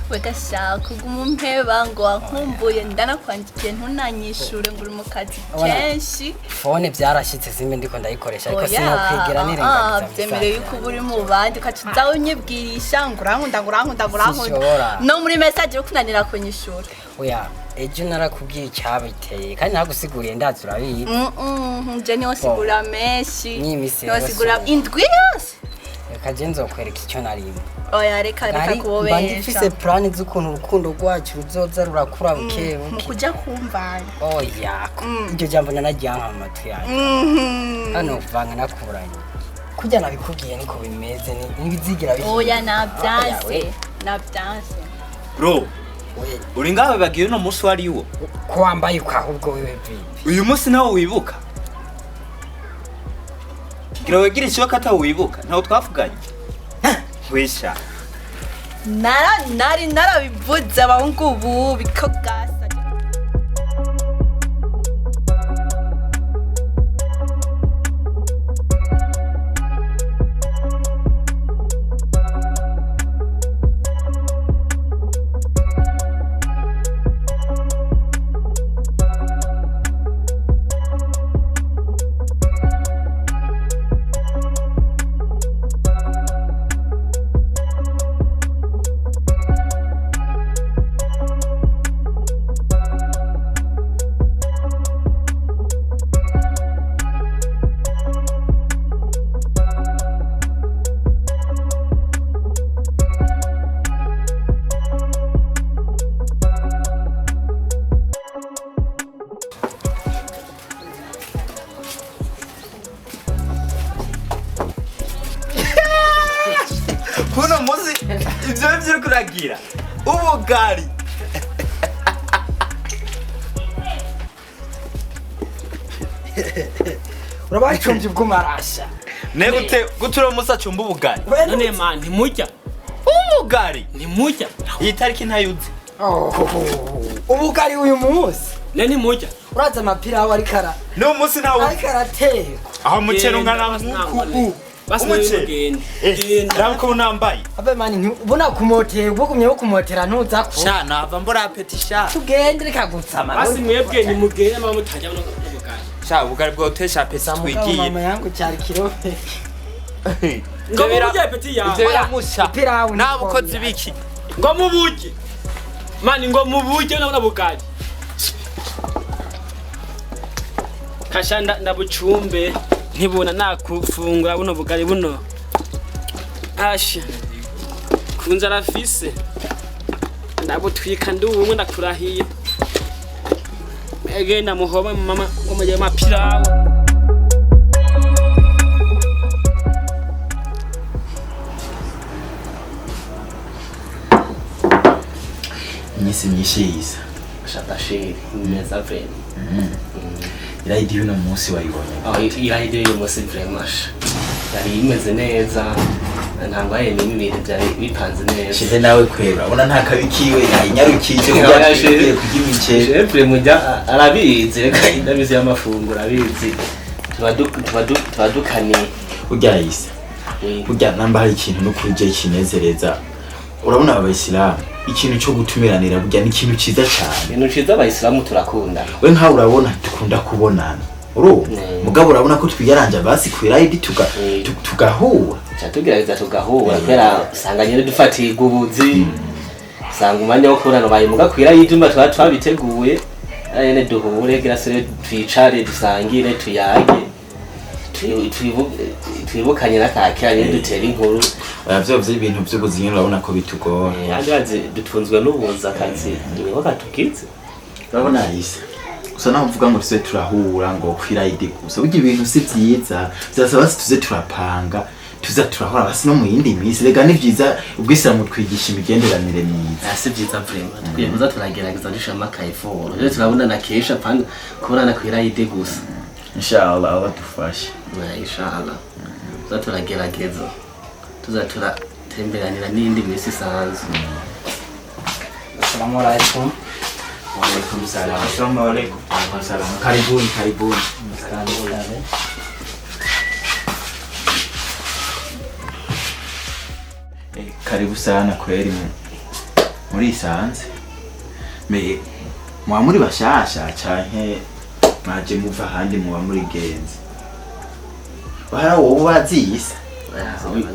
Wega kuguma umpeba ngo wankumbuye, ndanakwandikiye ntunanyishure, ngo uri mu kazi Ubona, kenshi. Phone byarashyitse, simbe ndiko ndayikoresha, ariko Oya, sinokwigira nirengagiza. Byemerewe yuko uba uri mu bandi ukaca uza unyibwirisha ngo urankunda, ngo urankunda, ngo urankunda. Sinshobora. No muri message yo kunanira kunyishura. Oya, ejo narakubwiye icyabiteye kandi nagusiguriye, ndazi urabizi. Je niho sigura menshi. Ni imisi Niho rero sigura indwi yose. Reka je nzokwereka icyo narimo. Oya, reka reka. Nari mba Kubobesha. ndifise plan z'ukuntu urukundo rwacu ruzoza rurakura buke Mu buke. kuja kumvana. Oya, iryo jambo nanaryanka mu matwi yanjye. Hano kuvanga nakuranye kurya nabikubwiye niko bimeze, ntibizigira bihinduka. Oya, Oya, nabyanse. we. Nabyanse. Bro, We, uri ngaho bagiye uno munsi wari wo. Ko wambaye uko ahubwo wewe vipi? Uyu munsi nawe wibuka. Gira wegire ikibazo atawe wibuka, ntawe twavuganye. Wisha. Nara nari narabivuze, abahungu ubu biko gasa. Kuno munsi ivyo bivyo kuragira. Ubugari. Urabacumbye ubw'umarasha. Ne gute gute uno munsi acumba ubugari? None man, ntimujya? Ubugari. Ntimujya? Iyi tariki ntayuzi. Oh, ubugari uyu munsi. Ne ntimujya? Uraza amapira aho ariko ara No munsi ntawe. ariko aratekwa. Aho umuceri ungana Genda, nkuku. basi. Umuceri. Mugende. Eh, Genda. raba ko unambaye. Abe mani, ubona kumotera, bugumye bukumotera ntuza ko. Sha nava mbura apeti sha. Tugende, reka gutsama. Basi mwebwe nimugende, mama mutajya n'ubugari. Sha ubugari bwotesha apeti Mugabo twigiye. mama yangu cyari kirofe. Ngo muburye apeti yawe. Ivyo biramusha. Ipirawu. Nawe ukoze ibiki? Ngo muburye mani, ngo muburye n'ubugari. Kasha ndabucumbe ntibona nakufungura buno bugari buno. Asha kunza arafise, ndabutwika ndumwe, ndakurahiye. Egenda muhoba mama ngo mujye mapirawu. Iminsi myinshi yiza. Shatashiri neza vraiment. Irayidi y'uno munsi wayibonye? Aho irahide y'uyu munsi vraiment yari imeze neza, ntabwo hari n'imwe, ibintu byari bipanze neza. Shize nawe kwera urabona nta kabi kiwe, yayinyarukije kugira Oya, ngo Sheze. tugiye kurya imiceri. Chef mujya arabizi, reka ndabizi y'amafunguro abizi, tuba dukaniye. Urya yisa, burya namba hari ikintu no kurya kinezereza, urabona aba bayisilamu ikintu cyo gutumiranira burya ni ikintu cyiza cyane. Ibintu ciza, abayisilamu turakundana. We nkawe urabona dukunda kubonana, urumva? Mugabo urabona ko twiyaranja basi ku irayidi tugahura. Tuca tugerageza tugahura, kubera usanga nyine dufatirwa ubuzi, usanga umwanya wo kubonana ubaye muga kwira y'ivyumba tuba twabiteguye nyene duhure kugira se twicare, dusangire, tuyage, twibukanye n'akakira nyene, dutere inkuru. Oya, vyo vy'ibintu vy'ubuzi nyene urabona ko bitugora. Kandi bazi dutunzwe n'ubuzi, akazi niho katugize. Urabona yise gusa naho mvuga ngo tuze turahura ngo kwirayidi gusa, burya ibintu si vyiza, vyasaba basi tuze turapanga, tuza turahura basi no mu yindi minsi. Rega ni vyiza, ubwisilamu twigisha imigenderanire myiza. Si vyiza vraiment, dukwiye kuza turagerageza dushiramo akayiforo rero, turabonana kenshi, apana kubonana kwirayidi gusa. Inshallah Allah dufashe. Na inshallah tuza turagerageza, tuza turatemberanira n'iyindi minsi isanzwe. Assalamu alaikum. Waalaikum salam. Assalamu alaikum. Waalaikum salam. Karibuni, karibuni. Karibu sana kweli. Murisanze. Me muba muri bashasha canke mwaje muva ahandi muba muri genzi. Bahara wowe baziyisa.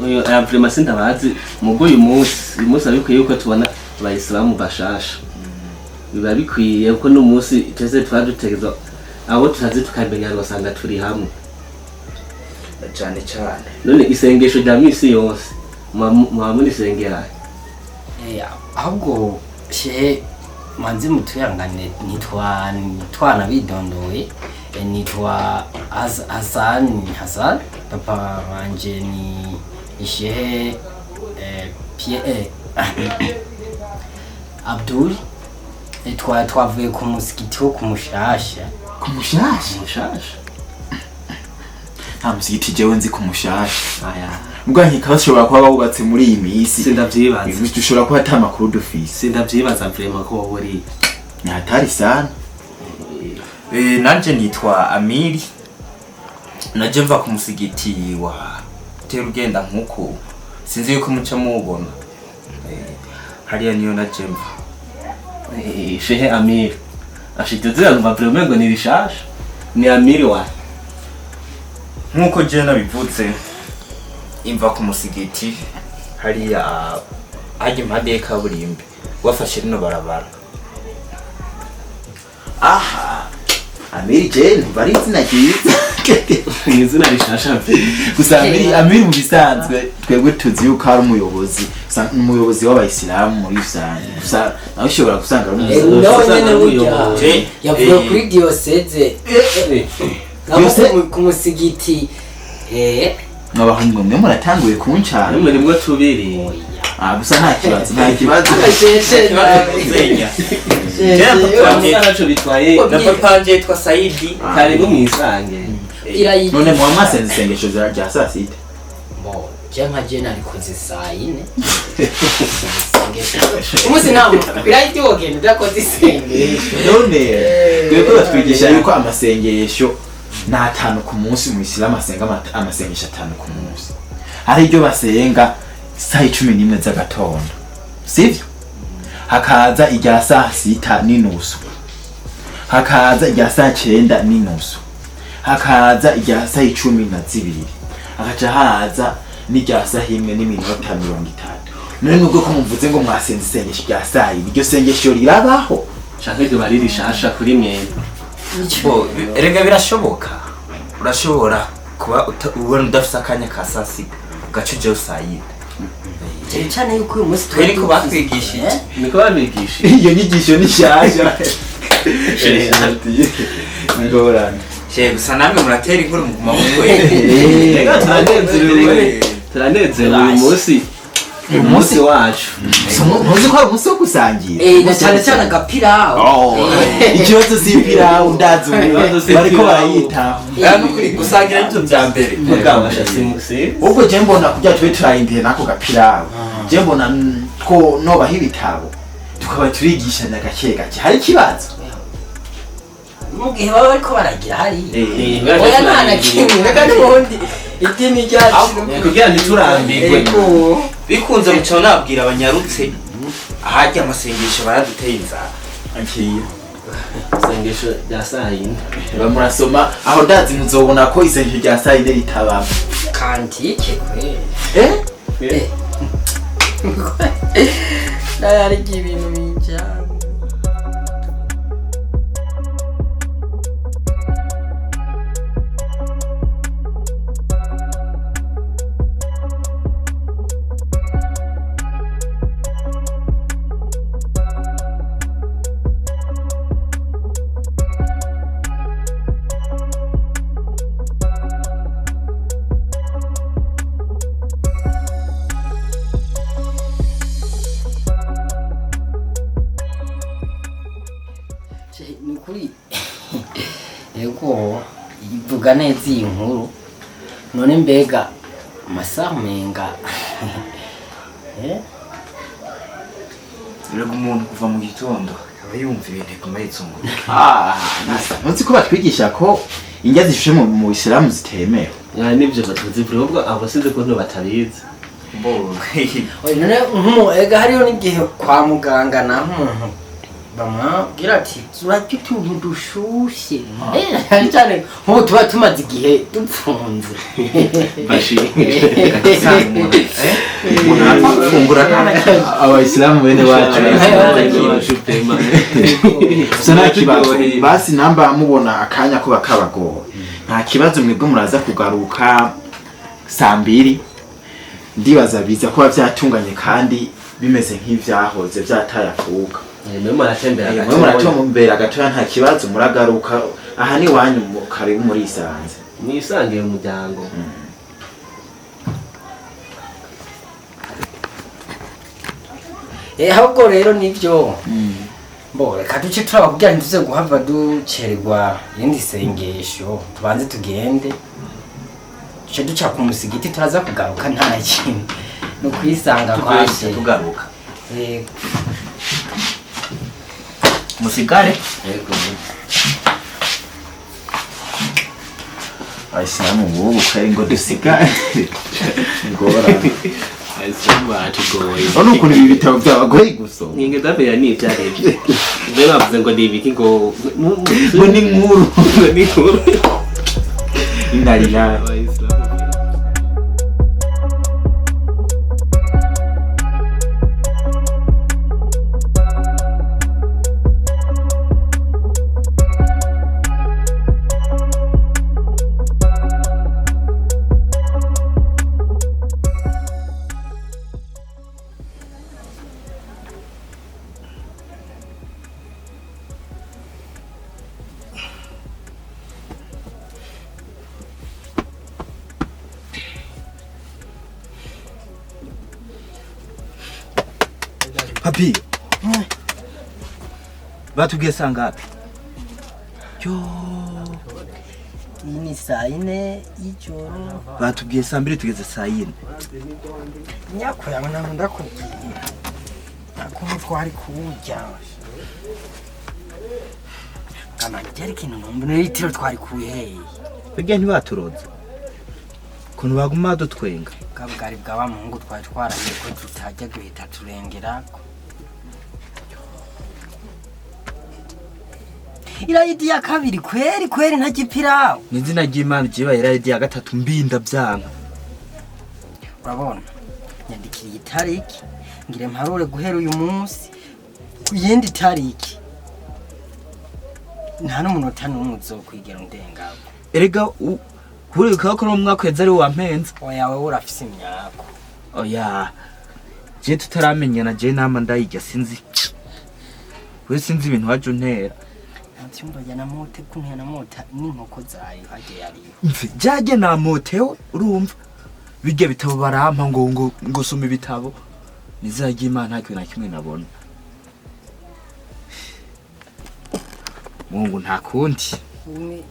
Uyu aya vraiment sindabazi mugo uyu munsi abikwiye yuko tubona abayisilamu bashasha, biba bikwiye kuko n'umunsi twese tuba dutegerezwa abo tutazi tukamenyana, ugasanga turi hamwe. Cyane cyane. None isengesho rya misi yose muba murisengera? Ahubwo shehe, manze mutuyangane, nitwa twanabidondoye. Nitwa Hassan Hassan, papa wanje ni shehe Pierre Abdul. Twavuye ku musigiti wo ku Mushasha. Ku Mushasha? Mushasha. Nta musigiti jewe nzi ku Mushasha. Aya. Mbwa nkeka bashobora kuba bawubatse muri iyi minsi. Sindavyibaza. Dushobora kuba ata makuru dufise. Sindavyibaza vraiment ko wowe uri. Ni hatari sana. Nanje nitwa Amiri, naje mva ku musigiti wa tera ugenda nkuko sinzi yuko muca muwubona. Hariya niyo naje mva. Shehe Amir ashitse zirumva vraiment ngo ni rishasha, ni Amiri wa Nkuko je nabivutse imva ku musigiti hariya hajya impande y'ikaburimbi wafashe rino barabara. Aha. Amiri je ntumva ari izina ryiza. Ni izina rishasha pe. Gusa Amiri mu bisanzwe twebwe tuzi yuko ari umuyobozi. Gusa ni umuyobozi w'abayisilamu muri rusange. Gusa nawe ushobora gusanga ari umuyobozi. Nawe nyene burya yavuye kuri diocèse nabo ku musigiti. Mwabahungu mwe muratanguye kuncana. Nimwe nimwe tubiri. Ah, gusa nta kibazo, nta kibazo. Agasheshe. Ntaco bitwaye. Na papa wanje yitwa Saidi. Karibu mwisange. Irayidi. None muba mwasenze isengesho rya saa sita? Bo, je nka je narikoze saa 4. Isengesho. Umunsi ntabwo irayidi wogenda udakoze isengesho. None twebwe batwigisha yuko amasengesho ni 5 ku munsi. Umuyisilamu asenga amasengesho 5 ku munsi. Hari iryo basenga saa 11 z'agatondo, sivyo? Hakaza irya saa 6:30, hakaza irya saa 9:30, hakaza irya saa 12, hakaca haza n'irya saa 1:30. None nubwo ko muvuze ngo mwasenze isengesho rya saa 4, iryo sengesho rirabaho? Canke iryo bari rishasha kuri mwebwe? Bo, erega birashoboka, urashobora kuba ubona udafise akanya ka saa 6 ugaca ujayo saa 4. Cyane cyane yuko uyu munsi Twe niko batwigishije. Niko babigishije. Iyo nyigisho ni nshyashya, ingorane. She gusa namwe muratera inkuru muguma mutwe. Rega turanezerewe, turanezerewe uyu munsi, uyu munsi wacu. Ntuzi ko ari umunsi wo gusangira? Na cyane cyane agapirawu. Oh, ikibazo si ipirawu, ndazi ubu Ikibazo si bariko ipirawu. barayitaho. Aya nukuri gusangira nivyo vya mbere. Mugabo si si Ubwo je mbona kugira tube turarindiriye n'ako gapirawu, je mbona ko nobaha ibitabo tukaba turigishanya gake gake. Hari ikibazo? Mu gihe baba bariko baragira hariya, Eh, oya, nta na kimwe. Reka n'ubundi idini ryacu kugira ntiturambirwe. Ego. Bikunze muca nabwira abanyarutse ahajya amasengesho baraduteye inzara. Akira. Isengesho rya saa 4. Ba murasoma aho, ndazi muzobona ko isengesho rya saa 4 ritabamo. Kantike kweli. Eh. Ndayarya ibintu bijyana. Ni ukuri, yego, ivuga neza iyi nkuru. None mbega amasaha umenga eh? Erega umuntu kuva mu gitondo aba yumva ibintu bikomeye zunguruka. Ah, ntuzi ko batwigisha ko indya zishushe mu Isilamu zitemewe? Ya, nivyo batuzi, ahubwo abo sinzi ukuntu batabizi. Mbo Oya, none ega hariho n'igihe kwa muganga naho umuntu bamubwira ati urarya utuntu dushushe. Cyane cyane nk'ubu tuba tumaze igihe dupfunze. Umuntu arapfa gufungura nta na kimwe. Abayisilamu bene wacu. Gusa nta kibazo, basi namba mubona akanya ko bakabagoye, nta kibazo, mwebwe muraza kugaruka saa 2, ndibaza biza kuba byatunganye kandi bimeze nk'ivyahoze vyataye akuka. Mwe muratembera. Mwe muratumbera gatoya, nta kibazo, muragaruka aha ni iwanyu, karibu murisanze. Mwisange mu muryango. Ahubwo rero nivyo, bo reka duce turaba kugira ntituze guhava ducererwa irindi sengesho, tubanze tugende duce duca ku musigiti, turaza kugaruka, nta kintu ni ukwisanga kwa Twese tugaruka. Musigare. Yego. Abayisilamu bubu kweri ngo dusigare, ngorane. Abayisilamu batugoye. Urabona ukuntu ibi bitabo byabagoye gusoma. Ninge ndabera ni ibyarebye mbe bavuze ngo ni ibiki, ngo Ngo ni inkuru. Ngo ni inkuru. Inarira. Abayisilamu. Papi, batubwiye saa ngapi? Yo! Iyi ni saa 4 y'ijoro. Batubwiye saa 2, tugeze saa 4. Nyako yawe ntabwo ndakubwira akuntu twari kuwurya kamana byari ikintu numva n'itiro twarikuye hehe? Burya ntibaturoza ukuntu baguma badutwenga. Bwa bwari bwa wa muhungu twari twarahiye ko tutajya duhita turengerako. Irayidi ya kabiri kweri kweri nta gipirawu. Ni izina ry'Imana, igihe irayidi ya gatatu mbinda byanka. Urabona nyandikira iyi tariki ngire mparure guhera uyu munsi ku yindi tariki, nta n'umunota n'umwe uzokwigera undengaho. Erega uribuka ko no mu mwaka uheze ari wo wampenze? Oya, wewe urafise imyako. Oya, je tutaramenyana, je nama ndayirya, sinzi we, sinzi ibintu waje untera. Nta vyumba ya namote kuntu namota n'inkoko zayo hagiye yariho. Mve jage namotewe, urumva bijya bitabo barampa ngo soma ibitabo, nizina ry'Imana nta kintu na kimwe nabona. Mungu, nta kundi. Umwe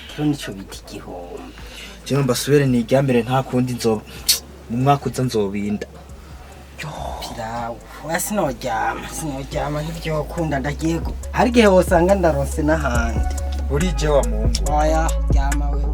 kiro nico bita igihombo. Jewe mbasubire niryamire, nta kundi, nzo mu mwaka uza nzobinda. Pilawu oya, sinoryama, sinoryama, ntivyokunda, ndagiye hari igihe wosanga ndaronse n'ahandi. Urije wa Mungu. Oya, ryama wewe.